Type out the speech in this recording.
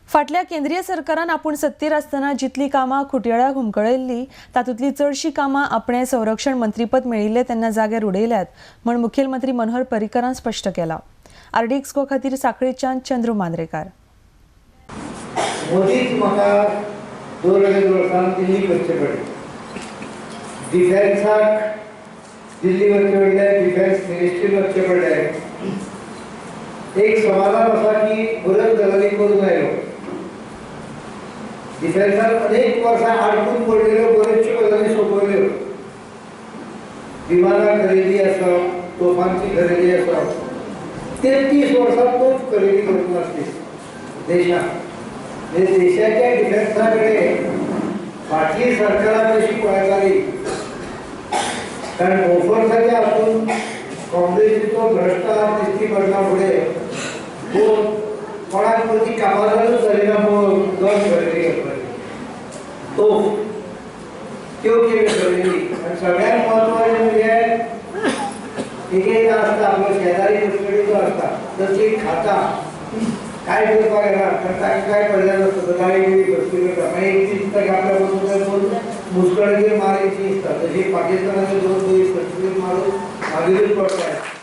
फाटल्या केंद्रीय सरकारान आपूण सत्तेर आसतना जितली कामां खुटयाळ्याक हुमकळयल्ली तातूंतली चडशीं कामां आपणें संरक्षण मंत्रीपद मेळिल्लें तेन्ना जाग्यार उडयल्यात म्हण मुखेलमंत्री मनोहर पर्रीकरान स्पश्ट केलां. आरडीएक्स गो खातीर साखळेच्यान चंद्रू मांद्रेकार. मोदीच म्हाका 2-2.5 वर्सां दिल्ली वचचें पडलें. डिफेन्साक दिल्ली वचचें पडलें, डिफेन्स मिनिस्ट्रीन वचचें पडलें. एक समाधान आसा की बऱ्योच गजाली करून आयलो. डिफेन्सान अनेक वर्सां आडकून पडलेल्यो बऱ्योचश्यो गजाली सोंपयल्यो. विमानां खरेदी आसप, तोफांची खरेदी आसप, 33 वर्सां तोफ खरेदी करूंक नासली देशान. म्हणजे देशाच्या डिफेन्सा कडेन फाटली सरकारां कशी पळयताली, कारण बोफोर्साच्या हातून काँग्रेसीचो भ्रश्टाचार दिश्टी पडना फुडें कोण कोणाक मदीं काबाजारूच जाली ना म्हणून गन खरेदी करपाची तोफ त्यो केल्यो खरेदी. आनी सगळ्यांत म्हत्वाचें म्हणजे एक एक आसता आपलो शेजारी कस्टडीचो आसता तसली खाता काय करपाक येना, कारण ताका काय पडलें नासता, गाडी बिडी कसली करता. मागीर एक दीस दिसता की आपल्या वचून दोन मुस्कळाचेर मारायची दिसता, तशी पाकिस्तानाचे 2 दीस कसली मारून मागीरूच पडटा.